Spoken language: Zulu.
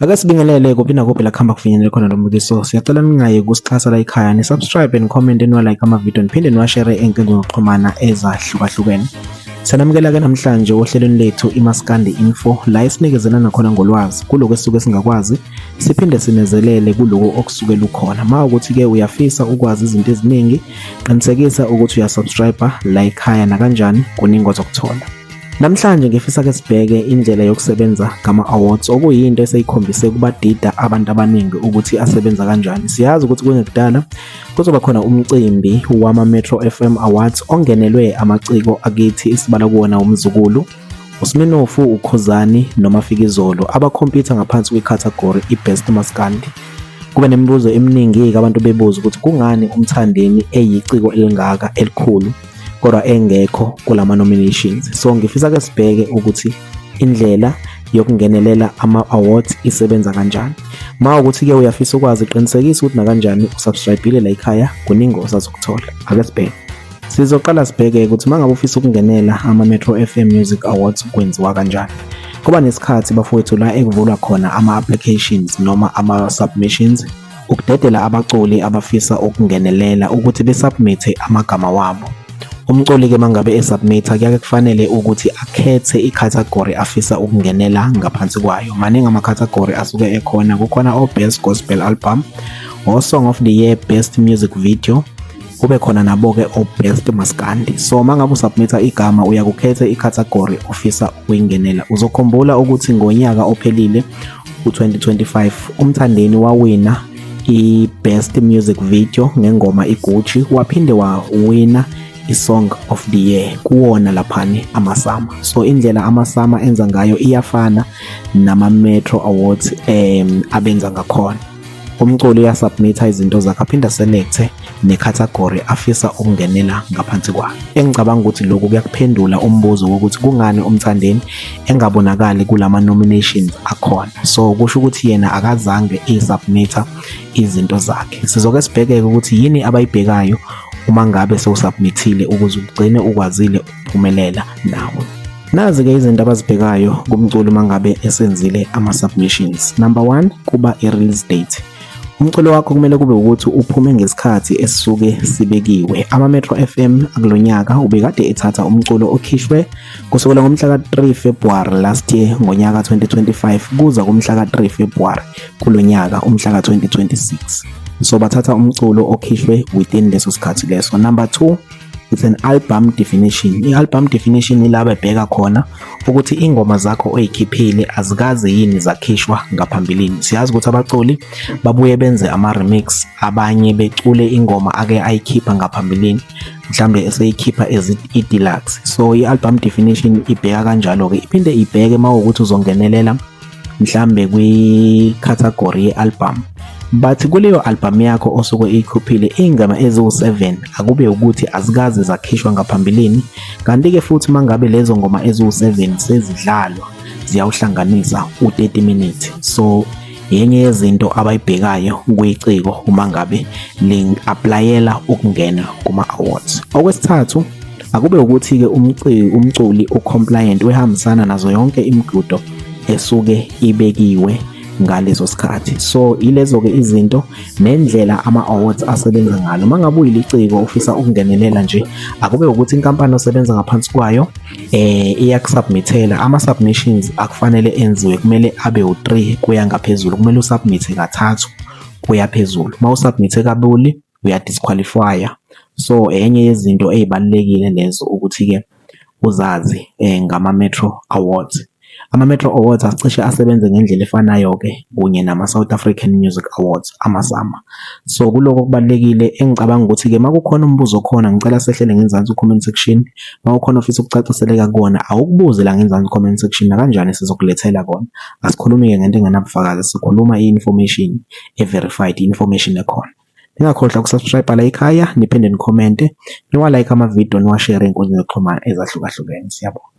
Ake sibingelele kuphi nakuphi la kuhamba kufinyelele khona lo mbukiso. Siyacela ningayi kusixhasa la ekhaya, ni-subscribe and comment, niwa-like amavidiyo, niphinde niwashere ey'nkundleni zokuxhumana ezahlukahlukene. Sanamukela-ke namhlanje ohlelweni lethu iMaskandi Info, la esinikezelana khona ngolwazi kuloko esisuke singakwazi, siphinde sinezelele kuloko okusuke lukhona. Ma ukuthi-ke uyafisa ukwazi izinto eziningi, qinisekisa ukuthi uyasubscribe la ekhaya, nakanjani kuningi ozokuthola. Namhlanje ngifisa ke sibheke indlela yokusebenza ngama-awards, okuyinto eseyikhombise kubadida abantu abaningi ukuthi asebenza kanjani. Siyazi ukuthi kungekudala kuzoba khona umcimbi wama-Metro FM Awards ongenelwe amaciko akithi, esibala kuwona uMzukulu, uSminofu, uKhuzani noMafikizolo, abakhompyutha ngaphansi kwi-category i-Best Maskandi. Kube nemibuzo eminingi-ke, abantu bebuza ukuthi kungani uMthandeni eyiciko elingaka elikhulu kodwa engekho kulama nominations. So ngifisa ke sibheke ukuthi indlela yokungenelela ama-awards isebenza kanjani. Ma ukuthi-ke uyafisa ukwazi, qinisekisa ukuthi nakanjani usubscribe-ile la ekhaya, kuningi osazokuthola. Ake sibheke. Sizoqala sibheke ukuthi uma ngabe ufisa ukungenela ama-Metro FM Music Awards kwenziwa kanjani. Kuba nesikhathi, bafowethu, la ekuvulwa khona ama-applications noma ama-submissions ukudedela abaculi abafisa ukungenelela ukuthi besubmithe amagama wabo. Umculi-ke mangabe esubmitha, kuyake kufanele ukuthi akhethe i-category afisa ukungenela ngaphansi kwayo. Maningi ama-category asuke ekhona, kukhona o-Best Gospel Album, o-Song of the Year, Best Music Video, kube khona nabo-ke o-Best Maskandi. So mangabe usubmitha igama, uyakukhetha i-category ofisa ukuyingenela. Uzokhumbula ukuthi ngonyaka ophelile u-2025 uMthandeni wawina i-Best Music Video ngengoma iGucci, waphinde wawina i-Song of the Year kuwona laphani amaSAMA. So indlela amaSAMA enza ngayo iyafana nama-Metro Awards abenza ngakhona. Umculi uyasubmitha izinto zakhe, aphinde aselecthe ne-category afisa ukungenela ngaphansi kwayo. Engicabanga ukuthi lokhu kuyakuphendula umbuzo wokuthi kungani uMthandeni engabonakali kulama nominations akhona. So kusho ukuthi yena akazange esubmitha izinto zakhe. Sizoke sibheke ukuthi yini abayibhekayo uma ngabe sewusubmithile ukuze ugcine ukwazile ukuphumelela nawe. Nazi-ke izinto abazibhekayo kumculo uma ngabe esenzile ama-submissions. Number one, kuba i-release date. Umculo wakho kumele kube ukuthi uphume ngesikhathi esisuke sibekiwe. Ama-Metro FM akulonyaka ubekade ethatha umculo okhishwe kusukela ngomhla ka-3 February last year, ngonyaka 2025, kuza kumhla ka-3 February kulonyaka, umhla ka-2026. So bathatha umculo okhishwe within leso sikhathi leso. Number 2, it's an album definition. I-album definition ila bebheka khona ukuthi ingoma zakho oyikhiphile azikaze yini zakhishwa ngaphambilini. Siyazi ukuthi abaculi babuye benze ama-remix, abanye becule ingoma ake ayikhipha ngaphambilini, mhlambe eseyikhipha as i-deluxe. So i-album definition ibheka kanjalo-ke. Iphinde ibheke uma ukuthi uzongenelela mhlambe kwi-category ye-album, bathi kuleyo album yakho osuke iyikhuphile, iy'ngoma eziwu-7 akube ukuthi azikaze zakhishwa ngaphambilini. Kanti-ke futhi mangabe lezo ngoma eziwu-7 sezidlalwa, ziyawuhlanganisa u-30 minutes. So yenye yezinto abayibhekayo kuyiciko uma ngabe ling-applyela ukungena kuma-awards. Okwesithathu, akube ukuthi-ke umculi u-compliant, uyahambisana nazo yonke imigudu esuke ibekiwe ngaleso sikhathi. So ilezo-ke izinto nendlela ama-awards asebenza ngalo. Uma ngabe uyiliciko ufisa ukungenelela nje, akube ukuthi inkampani osebenza ngaphansi kwayo iyakusubmithela ama-submissions akufanele enziwe. Kumele abe u-3 kuya ngaphezulu, kumele usubmithe kathathu kuya phezulu. Uma usubmithe kabili, uyadisqualifya. So enye yezinto ey'balulekile lezo ukuthi-ke uzazi ngama-Metro Awards. Ama-Metro Awards acishe asebenze ngendlela efanayo-ke kunye nama-South African Music Awards, amaSAMA. So kuloko kubalulekile. Engicabanga ukuthi-ke uma kukhona umbuzo okhona, ngicela sehlele ngenzansi ku-comment section. Uma kukhona ofisa ukucaciseleka kuwona, awukubuze la ngenzansi comment section, nakanjani sizokulethela kona. Asikhulumi-ke ngento engenabufakazi, sikhuluma i-information e-verified, i-information ekhona. Ningakhohlwa ukusubscribe la ekhaya, niphinde nikhomente, niwa-like amavidiyo, niwashare ey'nkundleni zokuxhumana ezahlukahlukene. Siyabonga.